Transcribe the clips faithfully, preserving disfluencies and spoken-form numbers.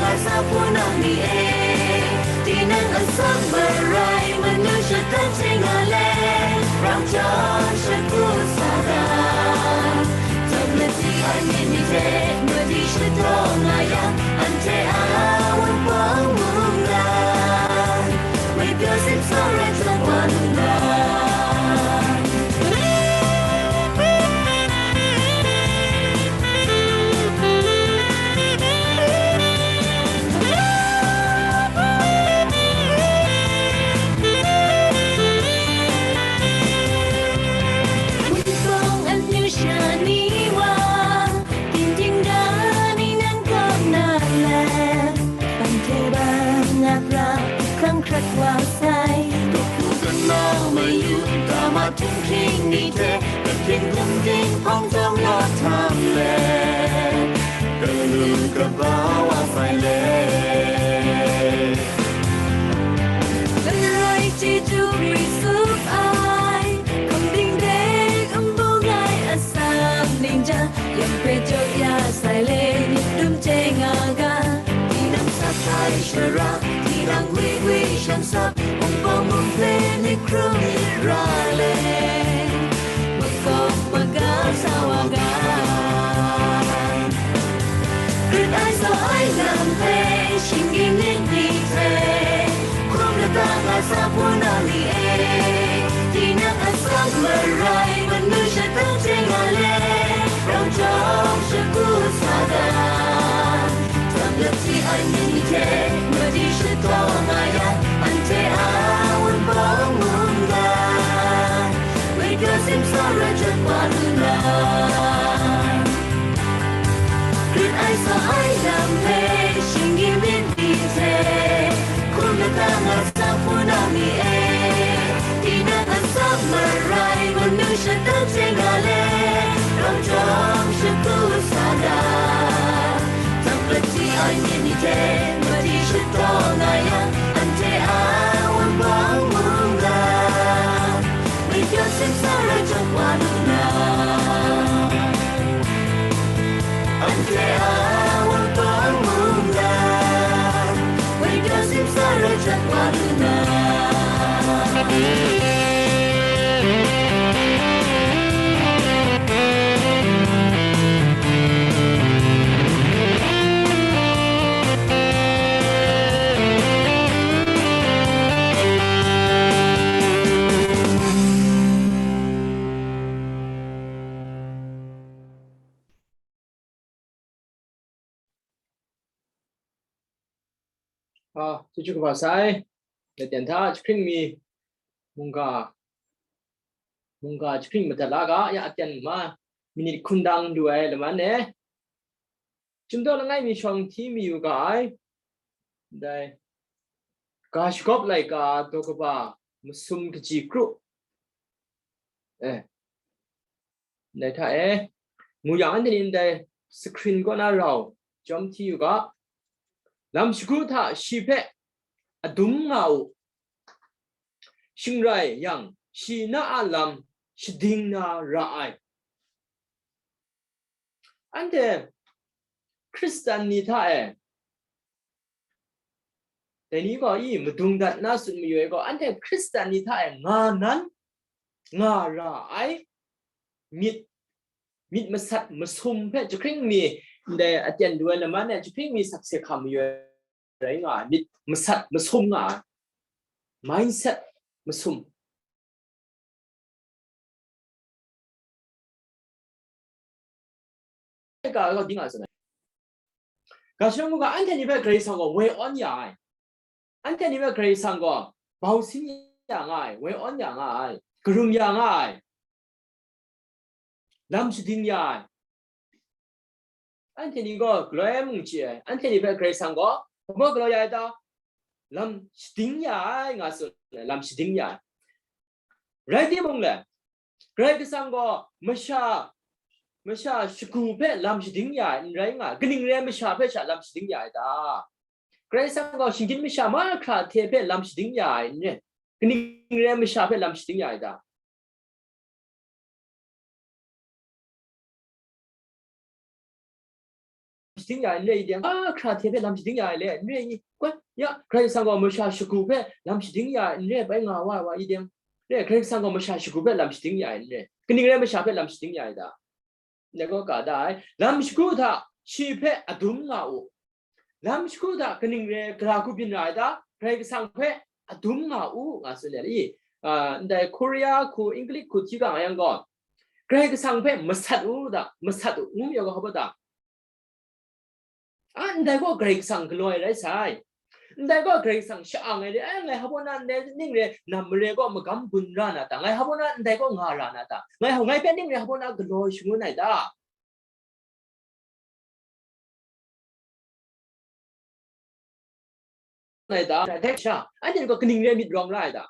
Sa hpunang ni e, tinang asak marai, manu shatan hte nga le, rau chyawm shagu sa ga. Jam lati ai myit ni hte, madi shadaw nga yang, anhte a wunpawng mungdan, ngwi pyaw simsa rai jang wa lu na. Wunpawng amyu sha ni wa, ginting ga ni nan kaw na le, anhte bang na pra hkrang hkrat wa sai. Dawk hkru kanau mayu dama htinghking ni hte, ahkying hkum dinghpang jawng lawt htam le, kalu kaba wa sai le. Lanrai chyeju gri tsup ai, hkum ding de n bung ai asak ning ja, yam hpe jaw ya sai le, myit dum chye nga ga. Tinang sat ai shara, tinang gwi gwi shan sap, wunpawng mung hpe myit hkrum myit ra le, makawp maga sa wa ga. Grit ai tsaw ai lam hpe, shinggyim myit ni hte, hkrum lata nga sa hpunang ni e, tinang asak marai, manu shatan hte nga le, rau chyawm shagu sa ga. Jam lati ai myit ni hte, madi shadaw nga yang, anhte a wunpawng mungdan, ngwi pyaw simsa rai jang wa lu na. Grit ai tsaw ai lam hpe, shinggyim myit ni hte, hkrum lata nga sa hpunang ni e, tinang asak marai, manu shatan hte nga le, rau chyawm shagu sa ga. Jam lati ai myit ni hte, madi shadaw nga yang, anhte a wunpawng mungdan, ngwi pyaw simsa rai jang wa lu na. Anhte a wunpawng mungdan, ngwi pyaw simsa rai jang wa lu na. Ah, chyeju kaba sai, laten hta jahpring mi mungga, mungga jahpring madat la ga, ya aten ma, minit hkun dang lu ai laman e. Chyum daw langai mi shawng hti mayu ga ai, ndai, ga shagawp laika daw kaba masum kaji kru, eh, ndai hta e, mu yang anhte ni ndai screen kaw na rau jawm hti yu ga, lam shagu hta shi hpe adum nga u, shing rai yang, shi na a lam shading na ra ai. Anhte Hkristan ni hta e, dai ni gaw i madung dat na tsun mayu ai gaw, anhte Hkristan ni hta e nga nan, nga ra ai myit, myit masat masum hpe jahpring mi, ndai aten lu ai laman e jahpring mi sakse hkam mayu ai rai nga ai, myit masat masum nga ai, mindset masum. Ga, ga, ding a tsun ai. Ga shadawn mu ga, anhte ni hpe Karai Kasang gaw woi awn ya ai. Anhte ni hpe Karai Kasang gaw bau sin ya nga ai, woi awn ya nga ai, karum ya nga ai, lam shading ya ai. Anhte ni gaw galaw ai mung chye ai, anhte ni hpe Karai Kasang gaw hpa galaw ya ai ta? Lam shading ya ai, nga tsun ai, lam shading ya ai. Rai timung le, Karai Kasang gaw masha, masha shagu hpe lam shading ya ai n rai nga ai, kaning rai masha hpe sha lam shading ya ai ta? Karai Kasang gaw shinggyim masha mahkra hte hpe lam shading ya ai n rai, kaning rai masha hpe lam shading ya ai ta? ding ya ai n rai i deng, a, hkra hte hpe lam shading ya ai le n rai i? Koi, ya, Karai Kasang gaw masha shagu hpe lam shading ya ai n rai, bai nga wa ai wa i deng? Re, Karai Kasang gaw masha shagu hpe lam shading ya ai n rai. Kaning rai masha hpe lam shading ya ai ta? Ndai gaw ga da ai. Lam shagu hta shi hpe adum nga u. Lam shagu hta kaning re, gara hku byin ra ai ta? Karai Kasang hpe adum nga u, nga tsun ai i? A, ndai Korea hku, English hku hti ga nga yang gaw, Karai Kasang hpe masat u ta, masat u, ngu mi yang gaw, hpa ta? A, ndai gaw Karai Kasang galaw ai rai sai. Ndai gaw Karai Kasang sha-ang ai re, ai, ngai hpa na ndai ning re, nam mare gaw magam gun ra na ta? Ngai hpa na ndai gaw nga ra na ta? Ngai, ngai hpe ning re hpa na galaw shangun ai ta? Ngai da, dai hte sha, anhte gaw kaning re myit rawng ra ai ta?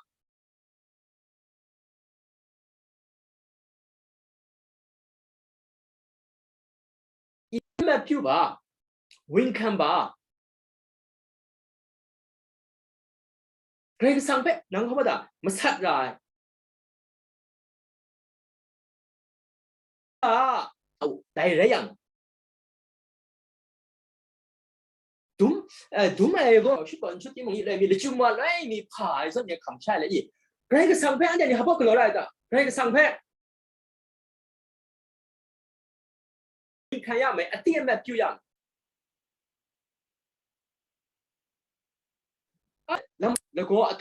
Matthew ba, Winkan ba, Karai Kasang hpe nang hpa da masat ra ai. A, dai rai yang, dum, eh, dum ai gaw, shut gaw n shut timung, i lai mi, lachyum wa lai mi hpa ai zawn e hkam sha ai le i? Karai Kasang hpe anhte ni hpa galaw ra ai ta? Karai Kasang hpe hkan ya mai, a ti a mat pyu yang, a, lam lagaw a,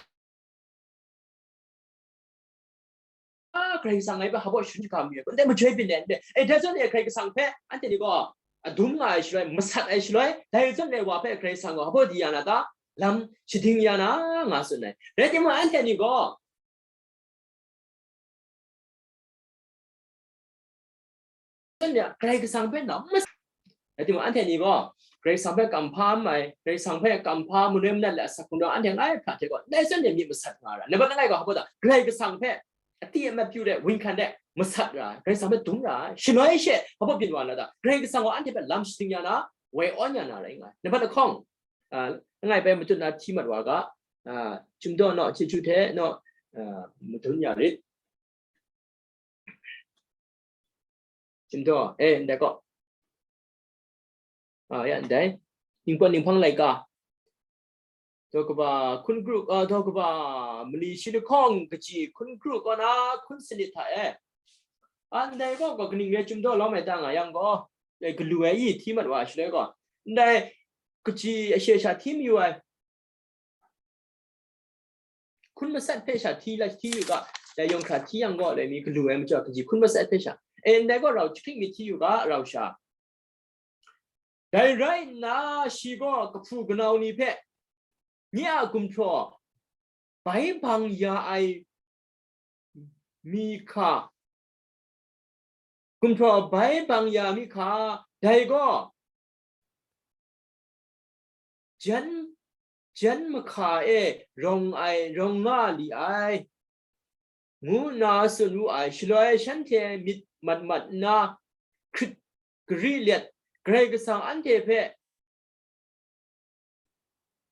a, Karai Kasang ngai hpe hpa shun shaga mi ai, ndai majoi byin ai, ndai, e, dai zawn e Karai Kasang hpe anhte ni gaw adum nga ai shaloi, masat ai shaloi, dai zawn e wa hpe Karai Kasang gaw hpa di ya na ta? Lam shading ya na, nga tsun ai. Rai timung, anhte ni gaw, Karai Kasang hpe na mas-, rai timung, anhte ni gaw Karai Kasang hpe kamhpa mai, Karai Kasang hpe kamhpa manoi manat le asak hkrung anhte ngai hkra hte gaw, ndai zawn e myit masat nga ra. Nambat langai gaw hpa ta? Karai Kasang hpe a ti a mat pyu de, winkan de, masat ra, Karai Kasang hpe dum ra, shaloi she hpa byin wa na ta? Karai Kasang gaw anhte hpe lam shading ya na, woi awn ya na rai nga ai. Nambat lahkawng, a, langai bai matut na hti mat wa ga, a, Chyum Daw naw, chyeju hte naw, a, madun ya rit. Chyum Daw, e, ndai gaw. A, ya, ndai. Ningpawt ninghpang laika. Daw kaba hkun kru, a, daw kaba mali shi lahkawng kaji hkun kru kaw na hkun sanit hta e. A, ndai gaw, gaw kaning re Chyum Daw lawm ai ta nga yang gaw, e, galu ai i hti mat wa ai shaloi gaw, ndai kaji ashe sha hti mayu ai. Hkun masat hpe sha hti la, hti yu ga, dai yawng hkra hti yang gaw, lai mi galu ai majaw, kaji hkun masat hpe sha, e, ndai gaw rau jahkring myit hti yu ga, rau sha. Dai rai nna, shi gaw kahpu kanau ni hpe, nye a gumhpraw bai bang ya ai mi hka, gumhpraw bai bang ya mi hka, dai gaw jan, jan mahka e rawng ai, rawng nga li ai, ngu nna tsun wu ai. Shaloi shanhte myit mat mat nna, hkrit gari let, Karai Kasang anhte hpe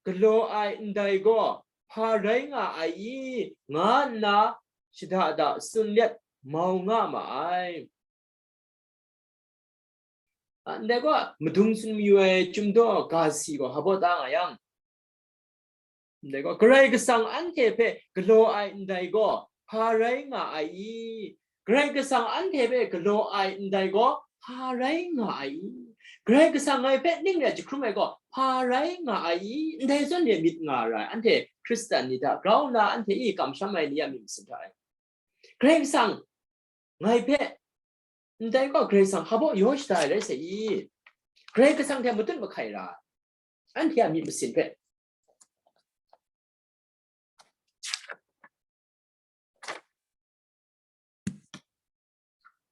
galaw ai ndai gaw hpa rai nga ai i? Nga nna shada da tsun let mau nga ma ai. A, ndai gaw madung tsun mayu ai Chyum Daw ga si gaw hpa baw ta nga yang, ndai gaw Karai Kasang anhte hpe galaw ai ndai gaw hpa rai nga ai i? Karai Kasang anhte hpe galaw ai ndai gaw hpa rai nga ai i? Karai Kasang ngai hpe ning re jahkrum ai gaw hpa rai nga ai i? Ndai zawn re myit nga ra ai, anhte Hkristan ni hta grau nna anhte i kamsham ai ni a myit masin hta e. Karai Kasang ngai hpe ndai gaw Karai Kasang hpa baw yaw shada ai rai sai i? Karai Kasang hte matut mahkai ra ai, anhte a myit masin hpe,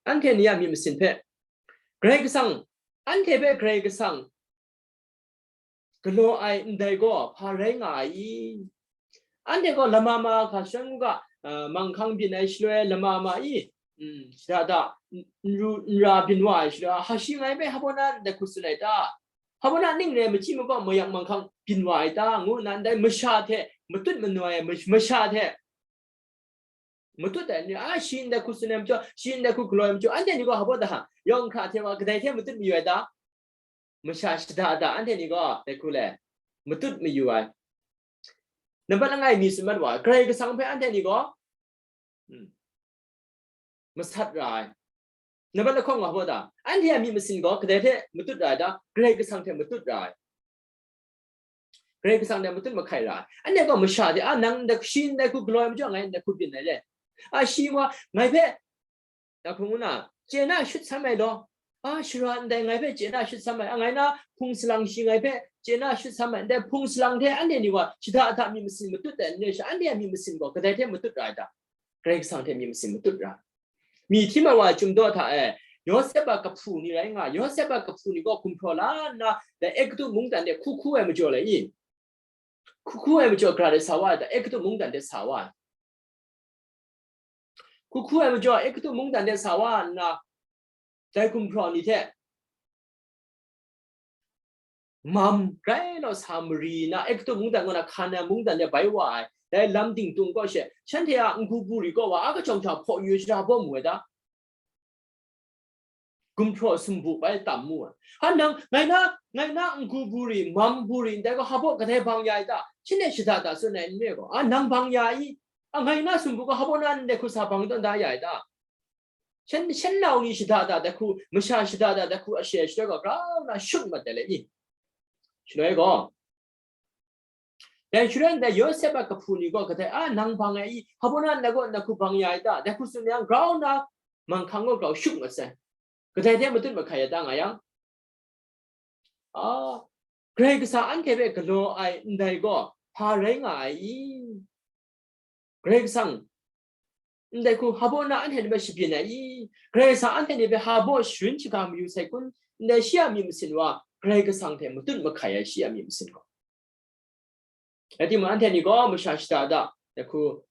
anhte ni a myit masin hpe, Karai Kasang, anhte hpe Karai Kasang galaw ai ndai gaw hpa rai nga ai i? Anhte gaw lama ma hka shan u ga, a, manghkang byin ai shaloi lama ma i, mm, shada da, n-, n ru, n ra byin wa ai shaloi, a, hpa shi ngai hpe hpa baw na ndai hku tsun ai ta? Hpa baw na ning re machyi makaw mayak manghkang byin wa ai ta? Ngu nna ndai masha hte matut manoi ai, mash-, masha hte matut ai ni, a, shi ndai hku tsun ai majaw, shi ndai hku galaw ai majaw, anhte ni gaw hpa baw da, yawng hkra hte wa kadai hte matut mayu ai ta? masha shada da anhte ni gaw dai hku le, matut mayu ai. Nambat langai mi tsun mat wa, Karai Kasang hpe anhte ni gaw, mm, masat ra ai. Nambat lahkawng wa hpaw da, anhte a myit masin gaw kadai hte matut ra ai da? Karai Kasang hte matut ra ai. Karai Kasang hte matut mahkai ra ai. Anhte gaw masha de, a, nang ndai, shi ndai hku galaw ai majaw, ngai ndai hku byin ai le. A, shi wa, ngai hpe, na hku ngu na, chye na shut sam ai law. A, shara ndai ngai hpe chye na shut sam ai. A, ngai na hpung salang shi ngai hpe chye na shut sam ai. Ndai hpung salang hte anhte ni wa, shada da myit masin matut ai n re sha, anhte a myit masin gaw kadai hte matut ra ai ta? Karai Kasang hte myit masin matut ra. Mi hti mat wa ai Chyum daw hta e, Yawsep a kahpu ni rai nga, Yawsep a kahpu ni gaw gumhpraw la nna, dai Egutu mungdan de hku hku ai majaw lai i? Hku hku ai majaw gara de sa wa ai ta? Egutu mungdan de sa wa ai. Hku hku ai majaw Egutu mungdan de sa wa nna, dai gumhpraw ni hte mam grai law sa mari na, Egutu mungdan kaw na Hkanan mungdan de bai wa ai, dai lam dingtung kaw she, shanhte a n-gu buri kaw wa a kachyawng hta hpaw yu shara bawm mu ai ta? Gumhpraw sumbu bai tam mu ai. Ha nang, ngai na, ngai na n-gu buri, mam buri, ndai gaw hpa baw kadai bang ya ai ta? Shanhte shada da tsun ai n re gaw, a, nang bang ya i? A, ngai na sumbu gaw hpa baw na ndai hku sa bang tawn da ya ai ta? Shan, shan nau ni shada da dai hku, masha shada da dai hku a she shaloi gaw, grau na shut mat ai le i? Shaloi gaw, dai shaloi ndai Yawsep a kahpu ni gaw kadai, a, nang bang ai i? Hpa baw na ndai gaw ndai hku bang ya ai ta? Dai hku tsun yang, grau na manghkang gaw grau shut mat sai. Kadai hte matut mahkai ai ta nga yang? A, Karai Kasang anhte hpe galaw ai ndai gaw hpa rai nga ai i? Karai Kasang ndai hku hpa baw na anhte ni hpe shabyin ai i? Karai Kasang anhte ni hpe hpa baw sharin shaga mayu sai kun? Ndai shi a myit masin wa, Karai Kasang hte matut mahkai ai shi a myit masin gaw. Rai timung, anhte ni gaw masha shada da, dai hku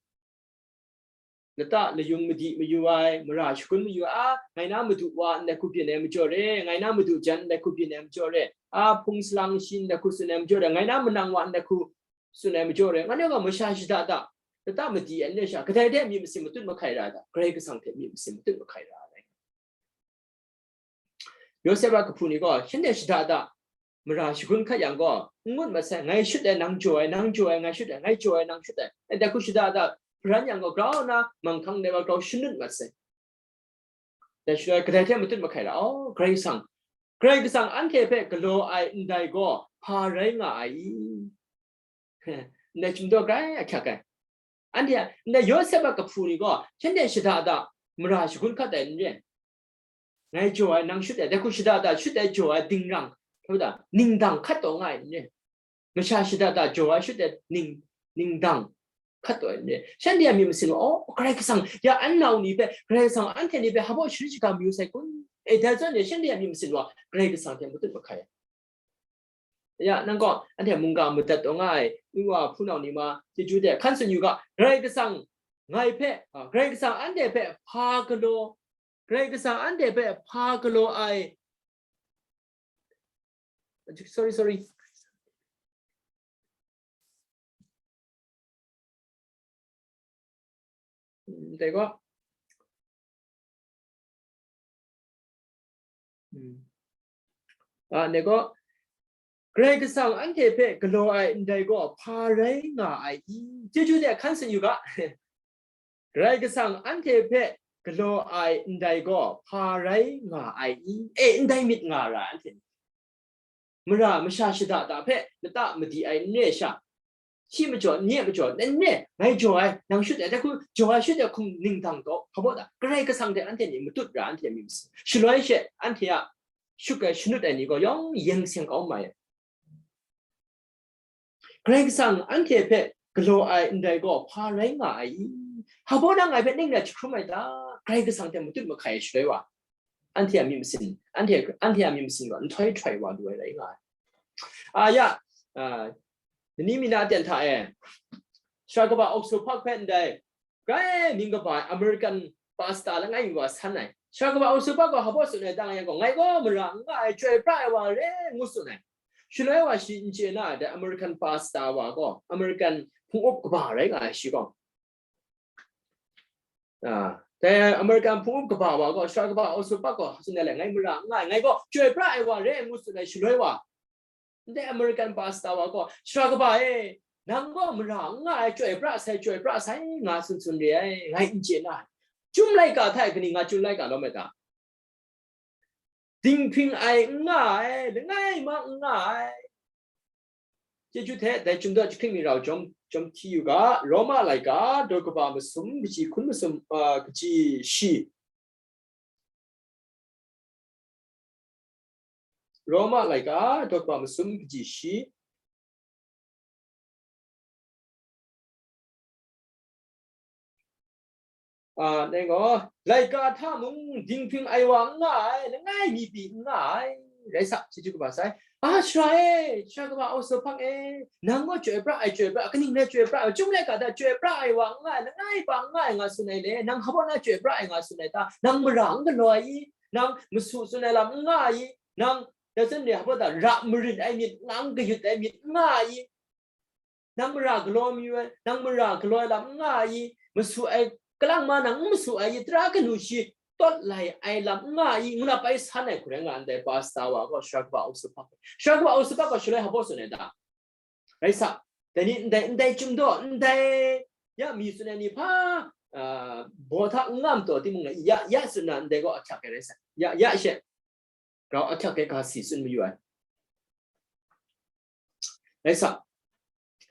lata layum madi mayu ai, mara shagun mayu ai, a, ngai na madu wa ndai hku byin ai majaw re, ngai na madu jan ndai hku byin ai majaw re, a, hpung salang shi ndai hku tsun ai majaw re, ngai na manang wa ndai hku tsun ai majaw re, ngai na gaw masha shada da, lata madi ai n re sha, kadai hte myit masin matut mahkai ra ai ta? Karai Kasang hte myit masin matut mahkai ra ai. Yawsep a kahpu ni gaw, shanhte shada da mara shagun hkat yang gaw, n ngut mat sai, ngai shut ai, nang jaw ai, nang jaw ai, ngai shut ai, ngai jaw ai, nang shut ai, dai hku shada da hparan yang gaw, grau na manghkang ndai wa grau shanut mat sai. Dai shaloi kadai hte matut mahkai ra, aw, Karai Kasang, Karai Kasang anhte hpe galaw ai ndai gaw hpa rai nga ai i? Ndai Chyum daw grai ahkyak ai. Anhte a, ndai Yawsep a kahpu ni gaw, shanhte shada da mara shagun hkat ai n re. Ngai jaw ai, nang shut ai, dai hku shada da shut ai, jaw ai, dingrang, hta da, ningdang hkat taw nga ai n re. Masha shada da jaw ai shut ai ning, ningdang hkat taw ai n re. Shanhte a myit masin wa, aw, Karai Kasang, ya an nau ni hpe Karai Kasang anhte ni hpe hpa baw sharin shaga mayu sai kun? E, dai zawn e shanhte a myit masin wa, Karai Kasang hte matut mahkai ai. Ya, nang gaw anhte mungga madat taw nga ai, nwa hpunau ni ma, chyeju de hkan tsun yu ga, Karai Kasang ngai hpe, a, Karai Kasang anhte hpe hpa galaw, Karai Kasang anhte hpe hpa galaw ai, sorry, sorry. Dai gaw, a, dai gaw, Karai Kasang anhte hpe galaw ai ndai gaw hpa rai nga ai i? Chyeju de hkan tsun yu ga. Karai Kasang anhte hpe galaw ai ndai gaw hpa rai nga ai i? E, ndai myit nga ra anhte. Mara masha shada da hpe lata madi ai n re sha, shi majaw, nye majaw, n re, ngai jaw ai, nang shut ai, dai hku jaw ai shut ai hkum ningdang taw, hpa baw da, Karai Kasang hte anhte ni matut ra, anhte myit masin. Shaloi she, anhte a shut ai, shanut ai ni gaw yawng yeng seng kau mai ai. Karai Kasang anhte hpe galaw ai ndai gaw hpa rai nga ai i? Hpa baw na ngai hpe ning rai jahkrum ai ta? Karai Kasang hte matut mahkai ai shaloi wa, anhte a myit masin, anhte, anhte a myit masin gaw nhtoi htoi wa lu ai rai nga ai. A ya, a, ni mi na ten hta e, Sara kaba Oxford hpe ndai, grai mying kaba ai American pastor langai mi wa san ai. Sara kaba Oxford gaw hpa baw tsun ai ta nga yang gaw, ngai gaw mara n nga ai, chyoi pra ai wa re ngu tsun ai. Shaloi wa shi n chye na ai dai American pastor wa gaw, American hpung up kaba rai nga ai shi gaw. A, Dai American hpung up kaba wa gaw, sara kaba Oswald Park gaw tsun ai le, ngai mara n nga ai, ngai gaw chyoi pra ai wa re ai ngu tsun ai shaloi wa. Ndai American pastor wa gaw, sara kaba e, nang gaw mara n nga ai, chyoi pra sai, chyoi pra sai, nga tsun tsun re ai, ngai n chye na ai. Chyum laika hta e kaning nga chyum laika lawm ai ta? Dinghpring ai n nga ai, langai ma n nga ai. Chyeju hte dai Chyum daw jahkring mi rau jawm, jawm hti yu ga, Roma laika, daw kaba masum, kaji hkun masum, ah, kaji shi. Roma laika, daw kaba masum, kaji shi. Ah, dai gaw, laika hta mung dinghpring ai wa n nga ai, langai mi pyi n nga ai, rai sa, chyeju kaba sai. A, sara e, sara kaba Oswald Park e, nang gaw chyoi pra ai, chyoi pra, kaning rai chyoi pra ai, chyum laika hta chyoi pra ai wa n nga ai, langai pa n nga ai, nga tsun ai le, nang hpa baw na chyoi pra ai, nga tsun ai ta? Nang mara n galaw ai i? Nang masu tsun ai lam n nga ai i? Nang, dai zawn re, hpa baw ta ra marit ai myit, nang kayut ai myit n nga ai i? Nang mara galaw mayu ai, nang mara galaw ai lam n nga ai i? Masu ai, kalang ma nang n masu ai i? Tara kanu shi tawt lai ai lam n nga ai i? Ngu na pai san ai hku rai nga ndai pastor wa gaw, sara kaba Oswald Park, sara kaba Oswald Park gaw shaloi hpa baw tsun ai ta? Rai sa, dai ni ndai, ndai Chyum daw, ndai ya mi tsun ai ni hpa, ah, baw hta n ngam taw timung, ya, ya tsun na ndai gaw ahkyak ai rai sa, ya, ya she, grau ahkyak ai ga si tsun mayu ai. Rai sa,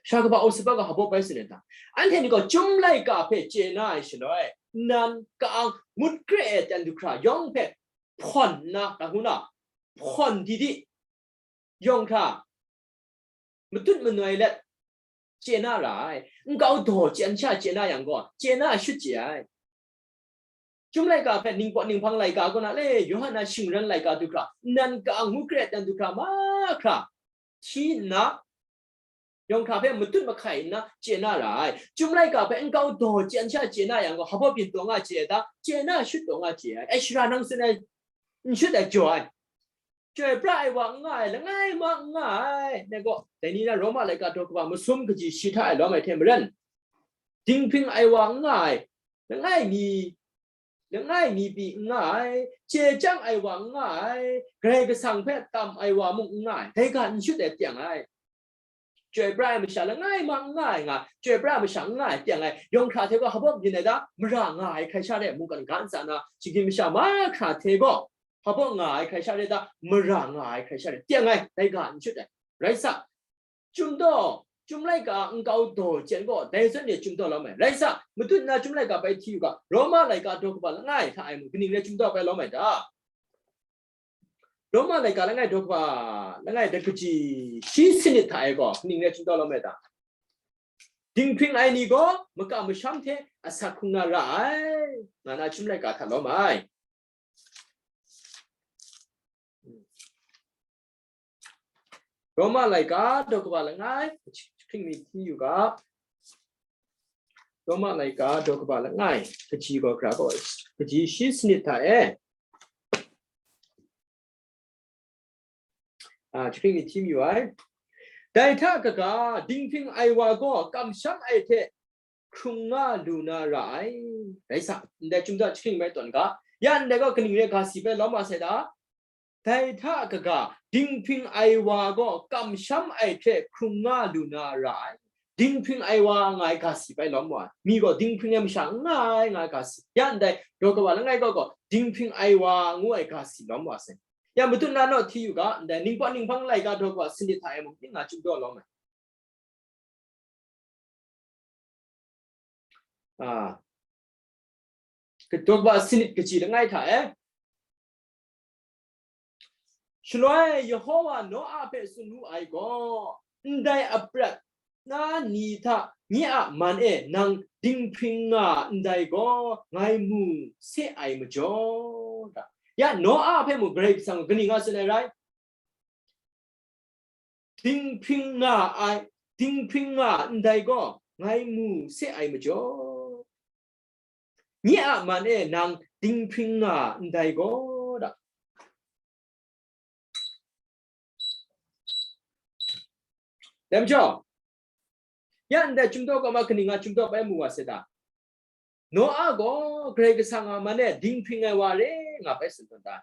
sara kaba Oswald Park gaw hpa baw pai tsun ai ta? Anhte ni gaw chyum laika hpe chye na ai shaloi, nnan ka-ang ngut kre ai ten du hkra yawng hpe hpawn nna, ga hku na, hpawn di di, yawng hkra matut manoi let chye na ra ai. Nkau daw chyan sha chye na yang gaw, chye na shut chye ai. Chyum laika hpe ningpawt ninghpang laika kaw na le, Yawhan a shingran laika du hkra, nnan ka-ang ngut kre ai ten du hkra mahkra hti nna, yawng hkra hpe matut mahkai nna chye na ra ai. Chyum laika hpe nkau daw chyan sha chye na yang gaw, hpa baw byin taw nga chye ai ta? Chye na shut taw nga chye ai. Ai, sara nang tsun ai, n shut ai jaw ai. Chyoi pra ai wa n nga ai, langai ma n nga ai. Dai gaw, dai ni na Roma laika daw kaba masum kaji shi hta e lawm ai hte maren, dinghpring ai wa n nga ai, langai mi, langai mi pyi n nga ai, chye chyang ai wa n nga ai, Karai Kasang hpe tam ai wa mung n nga ai, dai ga n shut ai, teng ai. Chyoi pra ai masha langai ma n nga ai nga, chyoi pra ai masha n nga ai, teng ai, yawng hkra hte gaw hpa baw byin ai ta? Mara nga ai hkrai sha re, mungkan ga ntsa na, shagrin masha mahkra hte gaw hpa baw nga ai hkrai sha re ta? Mara nga ai hkrai sha re, teng ai, dai ga n shut ai. Rai sa, Chyum daw, Chyum laika nkau daw chyan gaw, dai zawn re Chyum daw lawm ai. Rai sa, matut na Chyum laika bai hti yu ga, Roma laika daw kaba langai hta e mung, kaning rai Chyum daw bai lawm ai ta? Roma laika langai daw kaba langai, dai kaji shi sanit hta e gaw, kaning rai Chyum daw lawm ai ta? Dinghpring ai ni gaw makam masham hte asak hkrung na ra ai, nga na Chyum laika hta lawm ai. Roma laika daw kaba langai, jahkring mi hti yu ga. Roma laika daw kaba langai, kaji gaw gra gaw, kaji shi sanit hta e. Ah, jahkring mi hti yu ai. Dai hta kaga, dinghpring ai wa gaw kamsham ai hte hkrung nga lu na ra ai. Rai sa, ndai Chyum daw jahkring bai tawn ga. Ya ndai gaw kaning re ga si bai lawm wa sai ta? Dai hta kaga, dinghpring ai wa gaw kamsham ai hte hkrung nga lu na ra ai. Dinghpring ai wa nga ai ga si bai lawm wa ai. Mi gaw dinghpring ai masha n nga ai nga ai ga si. Ya ndai daw kaba langai gaw gaw, dinghpring ai wa ngu ai ga si lawm wa sai. Ya matut na naw hti yu ga, ndai ningpawt ninghpang laika daw kaba sanit hta e mung ning nga Chyum daw lawm ai. Ah, daw kaba sanit kaji langai hta e. Shaloi Yehova Noa hpe tsun wu ai gaw, ndai aprat na ni hta nye a man e nang dinghpring nga ndai gaw, ngai mu se ai majaw, da. Ya, Noa hpe mung Karai Kasang kaning nga tsun ai rai? Dinghpring nga ai, dinghpring nga ndai gaw, ngai mu se ai majaw, nye a man e nang dinghpring nga ndai gaw, da. Dai majaw, ya ndai Chyum daw kaba kaning nga Chyum daw bai mu wa sai ta? Noa gaw Karai Kasang a man e dinghpring ai wa re nga bai tsun tawn ta.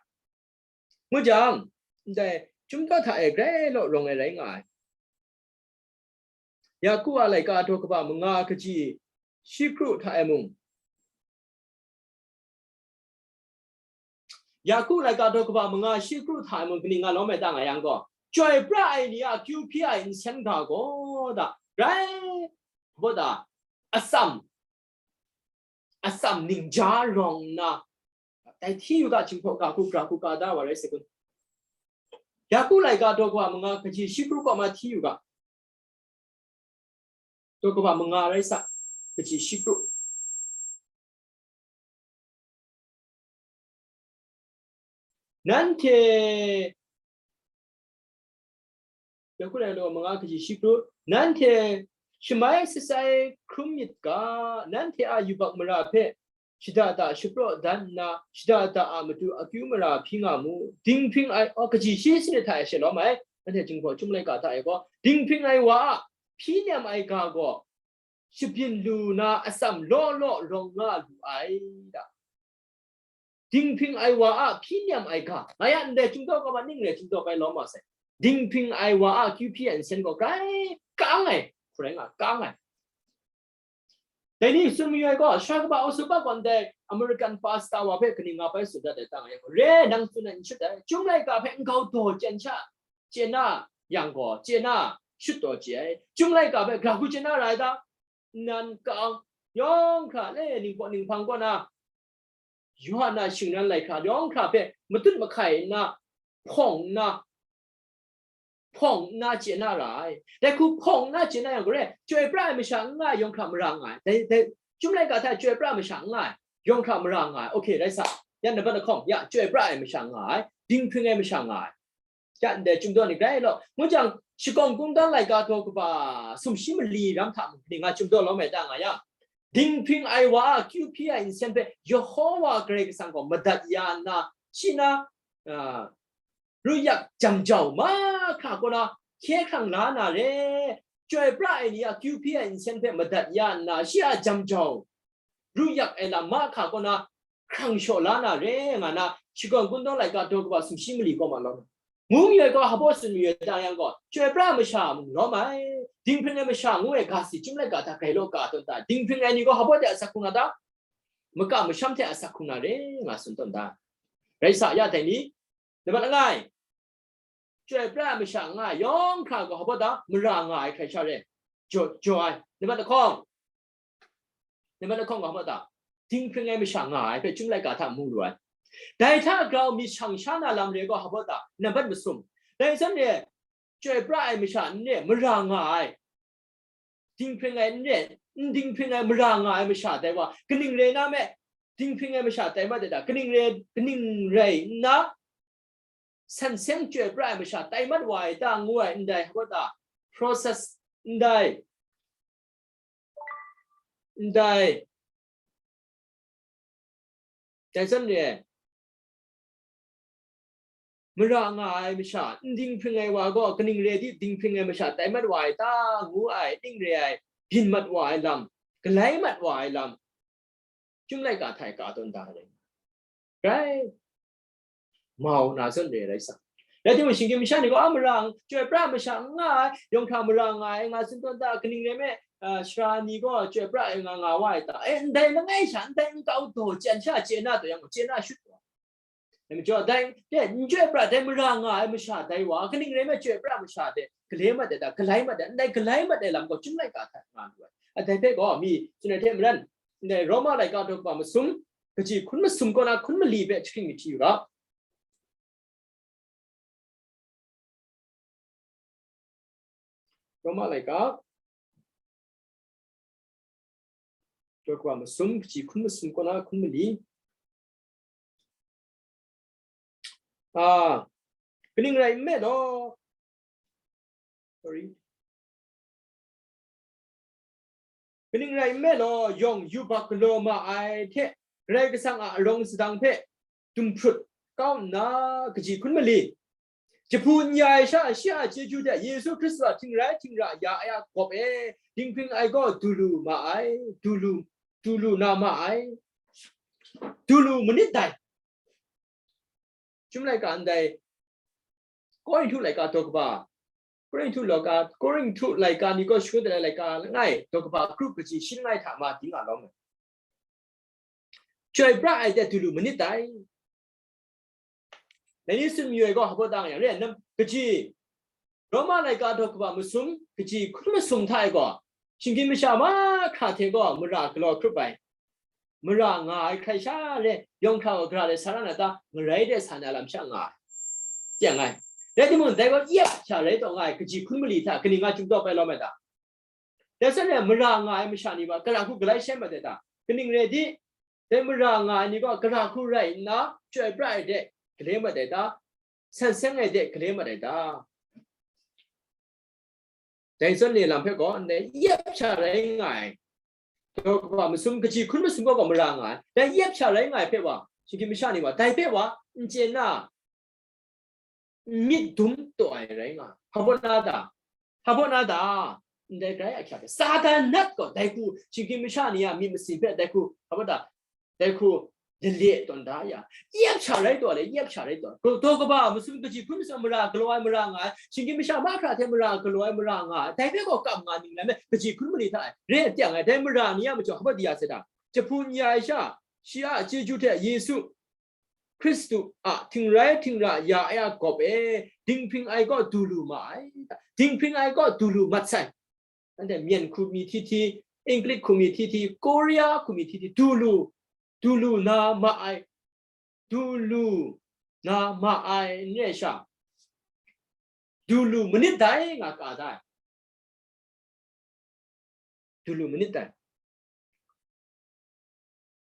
Ngu jang, ndai chyum daw hta e grai law rawng ai rai nga ai. Yaku a laika daw kaba manga kaji shi kru hta e mung, Yaku laika daw kaba manga shi kru hta e mung kaning nga lawm ai ta nga yang gaw, chyoi pra ai ni a akyu hpyi ai nsen ga gaw da, rai, hpa da, atsam, atsam ningja rawng nna, dai hti yu ga, Jinghpaw ga hku, ga hku ka da wa rai sa kun. Yaku laika daw kaba manga kaji shi kru kaw ma hti yu ga. Daw kaba manga rai sa, kaji shi kru. Nanhte, Yaku laika daw manga kaji shi kru, nanhte shamai satsai hkrum myit ga, nanhte a yubak mara hpe shada da shapraw dan nna, shada da a matu akyu mara hpyi nga mu. Dinghpring ai, oh, kaji shi sanit hta e shalawm ai, nanhte Jinghpaw Chyum laika hta e gaw, dinghpring ai wa a hpyi nem ai ga gaw, shabyin lu na atsam law law rawng nga lu ai da. Dinghpring ai wa a hpyi nem ai ga, nga ya ndai chyum daw kaba ning re chyum daw kai lawm wa sai. Dinghpring ai wa a akyu hpyi ai nsen gaw grai kang ai, hkrai nga kang ai. Dai ni tsun mayu ai gaw, sha kaba Oswald Bach gaw ndai American pastor wa hpe kaning nga bai tsun dat ai ta nga yang, re nang tsun ai n shut ai, Chyum laika hpe nkau daw chyen sha chye na yang gaw, chye na shut taw chye ai. Chyum laika hpe gra hku chye na ra ai ta? Nnan kang, yawng hkra le, ningpawt ninghpang kaw na, Yawhan a shingran lai hkra yawng hkra hpe matut mahkai nna, hpawng nna, hpawng nna chye na ra ai. Dai hku hpawng nna chye na yang gaw re, chyoi pra ai masha n nga ai, yawng hkra mara nga ai. Dai, dai, Chyum laika hta chyoi pra ai masha n nga ai, yawng hkra mara nga ai. Okay, rai sa. Ya, nambat lahkawng, ya, chyoi pra ai masha nga ai, dinghpring ai masha nga ai. Ya, ndai chyum daw ni grai law. Ngu jang, shakawn kungdawn laika daw kaba sumshi mali ram hta mung ni nga chyum daw lawm ai ta nga yang, dinghpring ai wa a akyu hpyi ai nsen hpe Yehowa Karai Kasang gaw madat ya nna, shi na, a, ruyak jam jau mahkra kaw na hkye hkrang la na re, chyoi pra ai ni a akyu hpyi ai nsen hpe madat ya nna, shi a jam jau, ruyak ai lam mahkra kaw na hkrang shaw la na re nga na, shakawn kungdawn laika daw kaba sumshi mali kaw ma lawm ai. Ngu mayu ai gaw, hpa baw tsun mayu ai ta yang gaw, chyoi pra masha mung lawm ai, dinghpring ai masha ngu ai ga si Chyum laika hta grai law ka tawn ta, dinghpring ai ni gaw hpa baw de asak hkrum na ta? Maka masham hte asak hkrum na re nga tsun tawn ta. Rai sa ya dai ni, nambat langai, chyoi pra ai masha nga ai, yawng hkra gaw hpa baw ta? Mara nga ai hkrai sha re, jaw, jaw ai. Nambat lahkawng, nambat lahkawng gaw hpa baw ta? Dinghpring ai masha nga ai hpe Chyum laika hta mu lu ai. Dai hta grau myit shang sha na lam re gaw hpa baw ta? Nambat masum. Dai zawn re, chyoi pra ai masha n re, mara nga ai, dinghpring ai n re, n dinghpring ai, mara nga ai masha tai wa, kaning rai na me, dinghpring ai masha tai mat de ta? Kaning rai, kaning rai nna, san seng chyoi pra ai masha tai mat wa ai ta ngu ai, ndai hpa ta? Process, ndai, ndai, dai zawn re, mara nga ai masha, n dinghpring ai wa gaw kaning re di dinghpring ai masha tai mat wa ai ta ngu ai, ning re ai, byin mat wa ai lam, galai mat wa ai lam, Chyum laika hta e ka tawn da ai. Rai. Mau na zawn re rai sa. Rai timung, shinggyim masha ni gaw, a, mara, chyoi pra masha n nga ai, yawng hkra mara nga ai, nga tsun tawn ta, kaning rai me, a, sara ni gaw chyoi pra ai nga nga wa ai ta? E, ndai langai sha, ndai nkau daw chyen sha chye na taw yang gaw, chye na shut wa. Dai majaw, dai, dai, n chyoi pra, dai mara nga ai masha dai wa, kaning rai me, chyoi pra masha de, gale mat de ta, galai mat de, ndai galai mat ai lam gaw Chyum laika hta nga lu ai. A, dai hpe gaw, mi tsun ai hte maren, ndai Roma laika daw kaba masum, kaji hkun masum kaw na hkun mali hpe jahkring mi hti yu ga. Roma laika daw kaba masum, kaji hkun masum kaw na hkun mali. A, kaning rai nme law, sorry. Kaning rai nme law, yawng yubak galaw ma ai hte, Karai Kasang a arawng sadang hpe dumhprut kau nna, kaji hkun mali, jahpu n ya ai sha, shi a chyeju hte Yesu Hkristu a htingrai htingra ya ai a gawp e, dinghpring ai gaw du lu ma ai, du lu, du lu na ma ai, du lu manit dai. Chyum laika ndai, Korinhtu laika daw kaba, Korinhtu laika, Korinhtu laika ni gaw shangun dat ai laika langai, daw kaba grup kaji shi langai hta ma ding a lawm ai. Chyoi pra ai hte du lu manit dai. Dai ni tsun mayu ai gaw, hpa dang yang, re ai nam kaji, Roma laika daw kaba masum kaji hkun masum hta e gaw, shinggyim masha mahkra hte gaw mara galaw hkrup ai, mara nga ai hkrai sha re, yawng hkra wa gara de sa ra na ta, ngarai de sa na lam sha nga ai, teng ai. Rai timung, dai gaw yep sha rai taw nga ai kaji hkun mali hta kaning nga chyum tawp ai lawm ai ta? Dai hte mara nga ai masha ni gaw, gara hku galai shem mat ai ta? Kaning rai di, dai mara nga ai ni gaw, gara hku rai nna, chyoi pra ai de gale mat ai ta? San seng ai de gale mat ai ta? Dai zawn ni lam hpe gaw, ndai yep sha rai nga ai, daw kaba masum kaji hkun masum gaw, gaw mara nga ai, dai yep sha rai nga ai hpe wa, shinggyim masha ni wa, dai hpe wa, n chye na, myit dum taw ai rai nga ai. Hpa baw na ta? Hpa baw na ta? Ndai grai ahkyak ai. Satan nat gaw dai hku, shinggyim masha ni a myit masin hpe dai hku, hpa baw ta? Dai hku, lale tawn da ya. Yep sha rai taw le, yep sha rai taw. Daw kaba masum kaji hkun masum mara galaw ai, mara nga ai, shinggyim masha mahkra hte mara galaw ai, mara nga ai, dai hpe gaw kam nga ning rai me, kaji hkun mali hta e re ai teng ai, dai mara ni a majaw hpa baw di ya sai ta? Jahpu n ya ai sha, shi a chyeju hte Yesu Hkristu a htingrai htingra ya ai a gawp e, dinghpring ai gaw du lu ma ai. Dinghpring ai gaw du lu mat sai. Anhte Myen hku mi hti hti, Inglit hku mi hti hti, Korea hku mi hti hti, du lu, du lu na ma ai, du lu na ma ai, n re ai sha, du lu manit dai nga ka da ai. Du lu manit dai.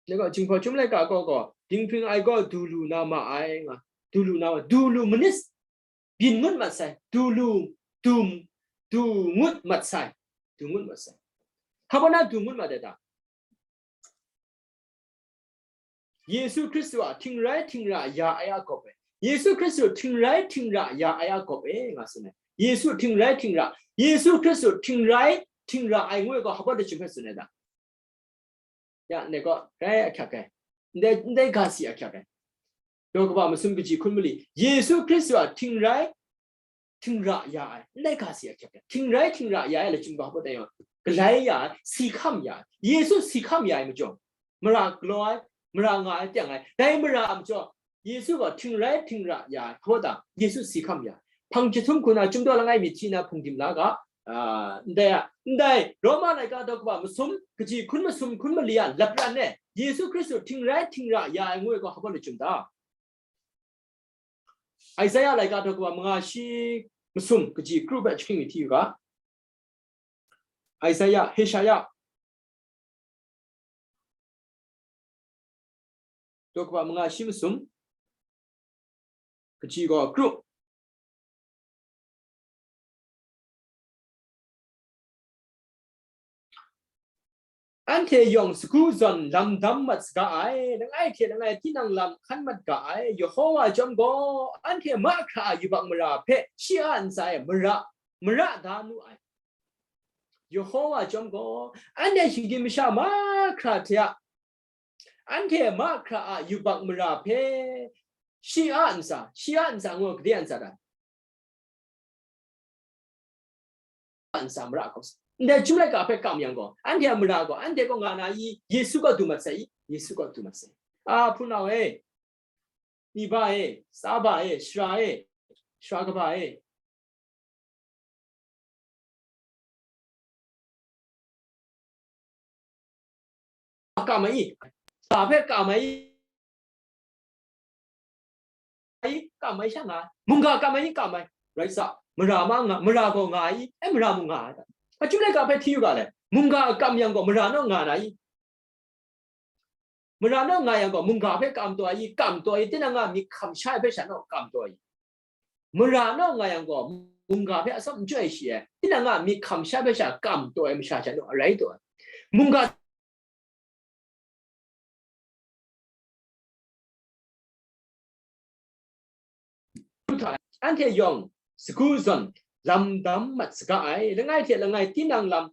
Dai gaw, Jinghpaw Chyum laika gaw, gaw, dinghpring ai gaw du lu na ma ai nga, du lu na ma, du lu manit, byin ngut mat sai, du lu, du, du ngut mat sai, du ngut mat sai. Hpa baw na du ngut mat ai ta? Yesu Hkristu a htingrai htingra ya ai a gawp e. Yesu Hkristu htingrai htingra ya ai a gawp e, nga tsun ai. Yesu htingrai htingra, Yesu Hkristu htingrai htingra ai ngu ai gaw, hpa baw da chyum hpe tsun ai ta? Ya, ndai gaw grai ahkyak ai. Ndai, ndai ga si ahkyak ai. Daw kaba masum kaji hkun mali, Yesu Hkristu a htingrai htingra ya ai, ndai ga si ahkyak ai. Htingrai htingra ya ai le chyum gaw, hpa baw da yang, galai ya ai, si hkam ya ai. Yesu si hkam ya ai majaw, mara galaw ai, mara nga ai, teng ai. Dai mara a majaw, Yesu gaw htingrai htingra ya ai, hpa baw da? Yesu si hkam ya ai. Hpang jahtum hku na, Chyum daw langai mi hti na hpung dim la ga, a, ndai a, ndai, Roma laika daw kaba masum kaji hkun masum hkun mali a lapran e, Yesu Hkristu htingrai htingra ya ai ngu ai gaw, hpa baw da chyum ta? Isaiah laika daw kaba manga shi masum kaji kru hpe jahpring mi hti u ga. Isaiah, Heshaya, daw kaba manga shi masum kaji gaw kru. Anhte yawng sagu zawn lam dam mat saga ai, langai hte langai tinang lam hkan mat ga ai. Yehova chyawm gaw, anhte mahkra a yubak mara hpe shi a ntsa e mara, mara da nu ai. Yehova chyawm gaw, anhte shinggyim masha mahkra hte a, anhte mahkra a yubak mara hpe shi a ntsa, shi a ntsa ngu, gade a ntsa ta? Ntsa mara gaw sa. Ndai Chyum laika hpe kam yang gaw, anhte a mara gaw, anhte gaw nga na i? Yesu gaw du mat sai i? Yesu gaw du mat sai. A, hpunau e, ni ba e, tsa ba e, sara e, sara kaba e, kam ai i? Ga hpe kam ai i? Kam ai sha nga ai. Mungga kam ai i? Kam ai. Rai sa, mara ma nga, mara gaw nga ai i? E, mara mung nga ai ta? A, Chyum laika hpe hti u ga le, mungga a kam yang gaw, mara naw nga na i? Mara naw nga yang gaw, mungga hpe kam taw ai i? Kam taw ai. Tinang a myit hkam sha ai hpe sha naw kam taw ai i? Mara naw nga yang gaw, mungga hpe atsawm n chyoi shi ai. Tinang a myit hkam sha ai hpe sha kam taw ai masha sha naw arai taw ai. Mungga anhte yawng sagu zawn lam dam mat saga ai, langai hte langai tinang lam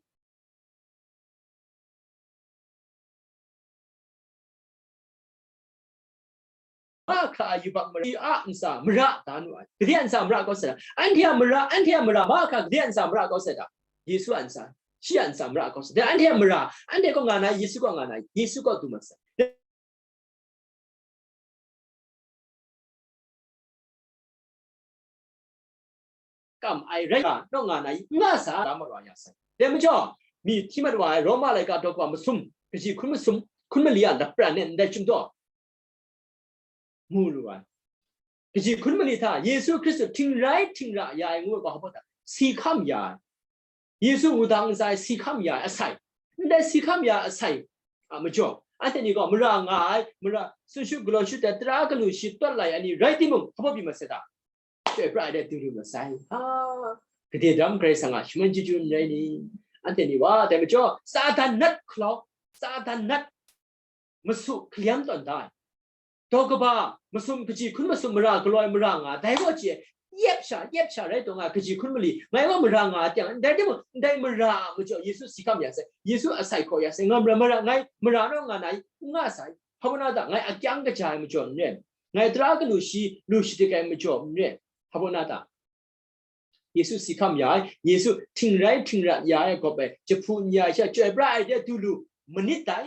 mahkra a yubak mara, a ntsa mara da nu ai. Gade a ntsa mara kau sai da? Anhte a mara, anhte a mara mahkra gade a ntsa mara kau sai da? Yesu a ntsa, shi a ntsa mara kau sai da. Anhte a mara, anhte kaw nga na, Yesu kaw nga na, Yesu kaw du mat sai. Kam ai rai nga, naw nga na, nga sa, da mat wa ya sai. Dai majaw, mi hti mat wa ai Roma laika daw kaba masum, kaji hkun masum, hkun mali a lapran e ndai chyum daw, mu lu ai. Kaji hkun mali hta, Yesu Hkristu htingrai htingra ya ai ngu ai gaw, hpa ta, si hkam ya ai. Yesu wudang ntsa e si hkam ya ai asai, ndai si hkam ya ai asai a majaw, anhte ni gaw mara nga ai, mara, sun shut galaw shut ai tara kanu shi tawt lai ai ni rai timung, hpa byin mat sai da? Chyoi pra ai de du lu mat sai. Ha, gade daram Karai Kasang a shaman chyeju n rai ni? Anhte ni wa, dai majaw, Satan nat hklau, Satan nat masu hkalem tawn da ai. Daw kaba masum, kaji hkun masum, mara galoi mara nga, dai gaw chye, yep sha, yep sha rai taw nga, kaji hkun mali, ngai gaw mara nga tiang, ndai timung, ndai mara a majaw Yesu si hkam ya sai, Yesu asai hkaw ya sai, nga mara, mara, ngai mara naw nga na, nga sai, hpa na ta, ngai akyang kaja ai majaw n rai, ngai tara kanu shi lu shadik ai majaw n rai, hpa na ta, Yesu si hkam ya ai, Yesu htingrai htingrat ya ai gawp e, jahpu n ya ai sha, chyoi pra ai de du lu manit dai,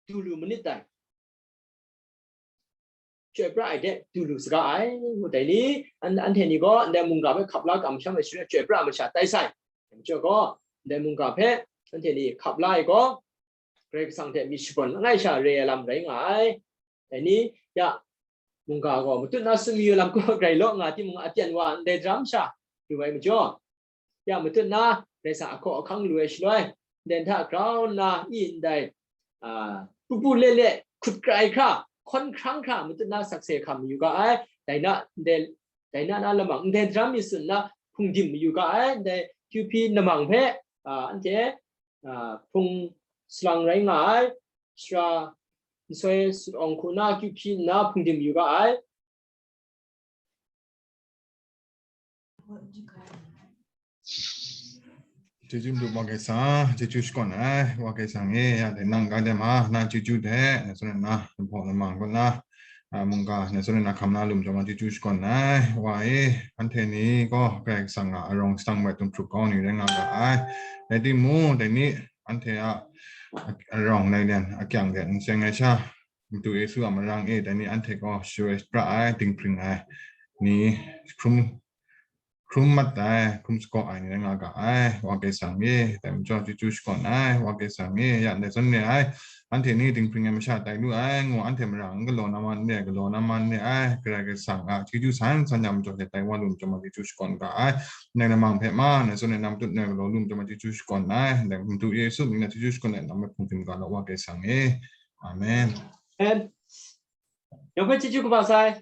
du lu manit dai, chyoi pra ai de du lu saga ai, ngu dai ni, an-, anhte ni gaw ndai mungga hpe hkap la kamsham ai shaloi chyoi pra masha tai sai. Dai majaw gaw, ndai mungga hpe anhte ni hkap la ai gaw, Karai Kasang hte myit shakawn langai sha re ai lam rai nga ai. Dai ni, ya, mungga gaw matut na sumi lam gaw grai law nga timung, a pyan wa ndai daram sha lu ai majaw, ya, matut na Karai Kasang ahkaw ahkang lu ai shaloi, nden hta grau nna i ndai, a, pu pu le le hkut krai hkra, hkawn hkrang hkra, matut na sakse hkam mayu ga ai. Dai na, ndai, dai na na lamang, ndai daram mi tsun na hpung dim mayu ga ai. Ndai Q P namang hpe, a, anhte, a, hpung salang rai nga ai, sara nsoi sut awng hku na Q P nna hpung dim yu ga ai. Chyeju madu Wa Karai Kasang, chyeju shakawn ai, Wa Karai Kasang e, ya de nang ga de ma, na chyeju de, na tsun na, na hpaw na mang kaw na, a, mungga, na tsun na hkam na lum jawm na chyeju shakawn ai, Wa e, anhte ni gaw, Karai Kasang a arawng sadang bai tum hkrup kau ni rai nga ga ai, rai timung, dai ni, anhte a, a, arawng lailyen, akyang de, n seng ai sha, Madu Yesu a marang e, dai ni anhte gaw shachyoi pra ai, dinghpring ai ni hkrum, hkrum mat ai, hkrum sagaw ai ni rai nga ga ai, Wa Karai Kasang e, dai majaw chyeju shakawn ai, Wa Karai Kasang e, ya ndai zawn re ai, anhte ni dinghpring ai masha tai lu ai, ngu anhte mara n galaw na ma n re, galaw na ma n re ai, Karai Kasang a chyeju san san ya majaw hte tai wa lu majaw ma chyeju shakawn ga ai, ndai namang hpe ma, ndai zawn re na matut ndai galaw lu majaw ma chyeju shakawn ai, ndai Madu Yesu mying na chyeju shakawn ai, nang hpe hpung htim ga law, Wa Karai Kasang e. Amen. Amen. Yawng hpe chyeju kaba sai.